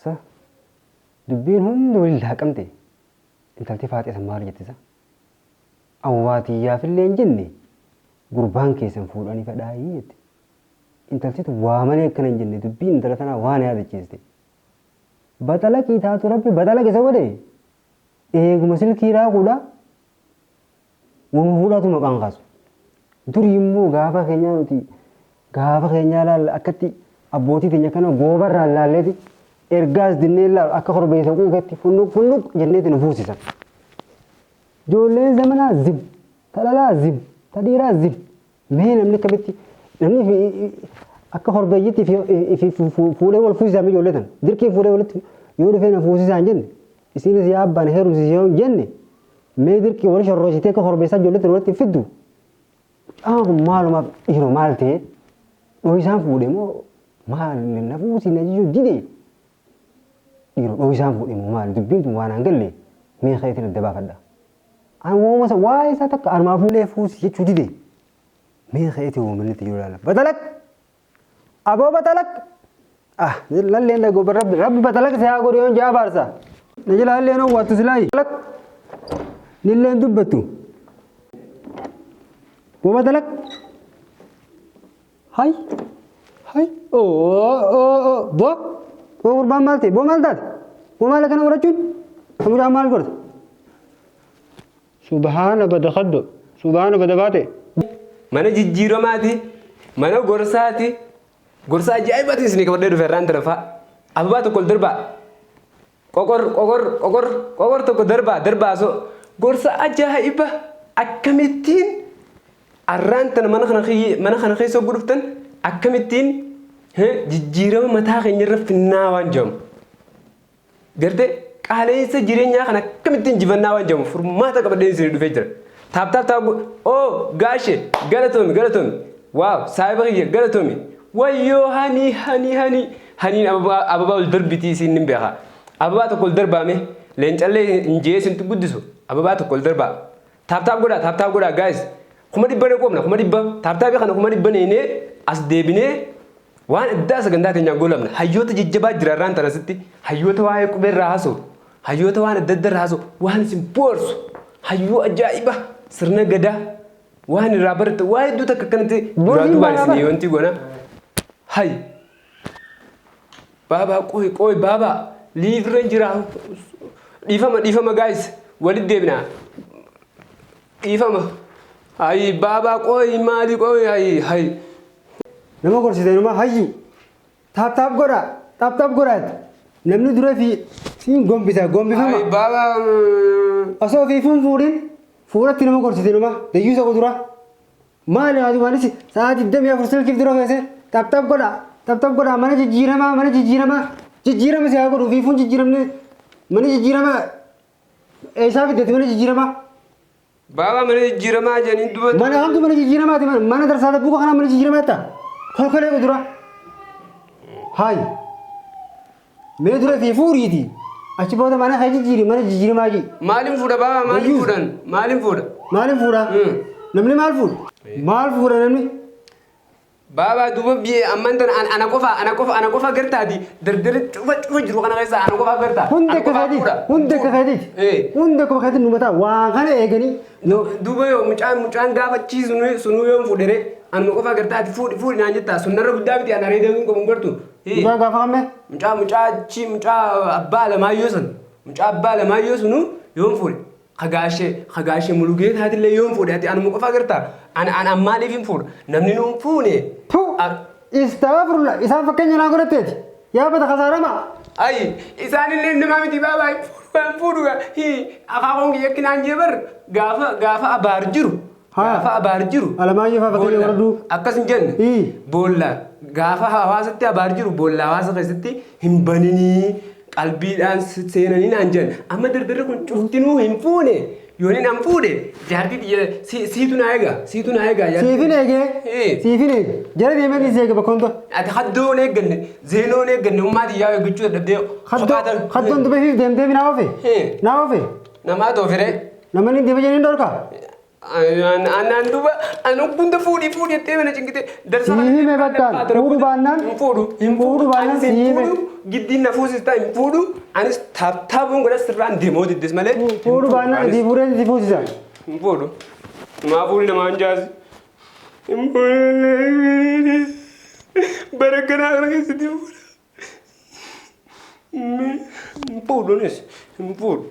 Sa dubbiin hundi waliin laaqamte intalti faaxee san maal jette sa? Awwaatiyyaafillee hin jenne gurbaan keessan fuudhanii fedhaayii jette. Intalti tun waa malee akkana hin jenne dubbiin intala tanaa waa na yaadachiiste. Baxalaqii taatu rabbi baxalaq isa godhe eeguma silkii raaquudha wama fuudhaatu maqaan kaasu. Durii immoo gaafa keenyaa nuti gaafa keenyaa laalla akkatti abbootii teenya kana goobarraan laalleeti ergaas dinnee laalu akka korbeessa quufetti funnuq funnuq jenneeti nu fuusisan. Ijoolleen zamanaa zim, ta dhalaa zim, ta dhiiraa zim. Mee namni akkamitti namni akka korbeeyyitti fi fuudhee wal fuusisaa mi ijoollee tana. Dirqiin fuudhee walitti yoo dhufee na fuusisaa hin jenne isiinis yaa abbaan heerumsiisi yoo hin jenne mee dirqii wal shorroositee akka korbeessaa ijoollee tana walitti hin fiddu. Mucaan kun maalumaaf dhiiroo maal ta'e dhooysaan fuudhe moo maal na fuusi na jechuu dide dhiiroo dhooysaan fuudhe moo maal dubbiin tun waan aan galle mee keetiin adda baafadha. An wooma isa waa'ee isaa takka anumaa fuudhee fuusi jechuu dide mee keetii wooma inni itti jiru laala. Batalak aboo batalak ah lalleen dhagoo rabbi rabbi batalak si haa godhu yoon jaa baarsa. Na jala lalleen owwaattu silaayi. Nilleen dubbattu. Boo batalak. Hay hay oo oo oo boo boo gurbaan maal ta'e boo maal taate boo maal akkana godhachuun mucaan maal godhate. Subhaana bada kaddo subhaana bada baate. Mana jijjiiramaati, mana gorsaati, gorsa ajaa'ibaatiin isinii qabadhee dhufe irraan tana fa'a. Ababaa tokko ol darbaa. Qoqor qoqor qoqor qoqor tokko darbaa darbaa so gorsa ajaa'iba akkamittiin arraan tana mana kana mana kana keessa hogguu dhuftan akkamittiin jijjiirama mataa keenya irra finnaa waan jedhamu. Gartee qaala'insa jireenyaa kana akkamittiin injifannaa waan jedhamu furmaata qabadhee isinii dhufee jira. Taap taap taap oo gaashe galatoomi galatoomi waaw saahiba kiyya galatoomi wayyoo hanii hanii hanii haniin ababaa ababaa ol darbitii isiin nin beeka ababaa tokko ol darbaame leencallee hin jee isintu guddisu ababaa tokko ol darbaa taap taap godhaa taap taap godhaa guys 100,000 ne qoomna 100,000 taap taapii kana 100,000 neenee as deebinee Waan addaa sagantaa teenyaan goolabna. Hayyoota jajjabaa jira irraan tana asitti. Hayyoota waa'ee qubee irraa haasa'u. Hayyoota waan adda adda irraa haasa'u. Waan isin boorsu. Hayyuu ajaa'iba. Sirna gadaa. Waan irraa baratte waa hedduu takka akkanatti duraa Boorsiin duubaan baanaa isin bara. wanti goona. Hay. Baabaa qooy qooy baabaa. Liifirra hin jira. Dhiifama dhiifama gaayis. Walitti deebina. Dhiifama. Hay baabaa qooy maali qooy hay hay. Nama gorsite numa hayyu. Taap taap godha. Taap taap godha. Namni dura fi siin gombisa gombifama. Ay baaba. Osoo fi fuun fuudhin fuuratti nama gorsite numa dayyuusa kudura. Maali haati waanis sa'a 24 silkiif dura feese taap taap godha. Taap taap godha mana jijjiiramaa mana jijjiiramaa jijjiirama si haa godhu fi fuun jijjiiramne mana jijjiiramaa eessaa fiddati mana jijjiiramaa. Baabaa mana jijjiiramaa jedhanii duba. Mana kamtu mana jijjiiramaati mana mana darsaa dabbuka kanaa mana jijjiiramaa jetta. Kolkolee dura. Hayi. Mee dura fi fuuriiti. Achi booda mana kee jijjiiri mana jijjiiramaa jii. Maaliin fuudha baabaa maaliin Wayyuu. fuudhan maaliin fuudha? Maaliin fuudha? Namni maal fuudha? Maal fuudha namni? Baabaa duuba biyya amman tana ana qofa ana qofa ana qofa gartaati dardara cufa cufa jiru kana keessa ana qofa gartaa. Hundi Ana akka qofaa keetiiti. fuudha. Hundi akka keetiiti. Eh. Hundi akkuma keetiiti nu mataa waan kana eeganii. Duuba yoo mucaan mucaan gaafa sunuu sunuu yoon fuudhere anuma qofa gartaati fuudhi fuudhi naan jettaa sunnarra guddaa miti ana areeda hin qabu hin gartu. Eh. Mucaa gaafa kammee. Mucaa mucaa achi mucaa abbaa Alamaayyoo san mucaa abbaa Alamaayyoo sunuu yoon fuudhe. Ka gaashe ka gaashe Mulugeetaatillee yoon fuudhe ati anuma qofa agartaa? An an an maaliif hin fuudha? Namni nuun fuune. Tu istaafurla isaan fakkeenya naa godhatteeti. Yaa bata kasaarama. Ayi isaanillee namaa miti baabaa hin fuudhu hin fuudhu hi akaakoon kiyya akki naan jee bar gaafa gaafa abaar jiru Haa. gaafa abaar jiru Alamaayyoo faa fakkeenya boolla godhadhu. akkas hin jenne Ii. boolla gaafa hawaasatti abaar jiru boolla hawaasa keessatti hin baninii Qalbiidhaan seenanii naan jedhan. Amma dardarri kun cuftinuu hin fuune. Yoonin an fuudhe jaartii tiyya siitu naa eega. Siitu naa eega. Siifin eegee. Siifin eege. Jala deemee si eege bakka hunda. Ati haddoo hin eegganne. Zeenoo hin eegganne. Ummaa tiyyaa eeggachuu dadhabdee. Haddoon dubefiif deemtee naa ofe. Naa ofe. Namaa toofiree. Namni deema jedhanii dhorka. Anaan duuba an hunda fuudhii fuudhii jettee mana cinqite darsa Sii hime bakkaan fuudhu baannaan hin fuudhu hin fuudhu baannaan Ani sii hime. fuudhu Giddiin na fuusistaa hin fuudhu. Anis taaptaabuun godha sirraan deemoo diddis malee. Fuudhu baannaan isii fuudhee si fuusisa. Hin fuudhu. Maa fuudhi namaan jaasi. Hin fuudhu. Bara kanaa kana keessatti fuudha. Hin fuudhunis hin fuudhu.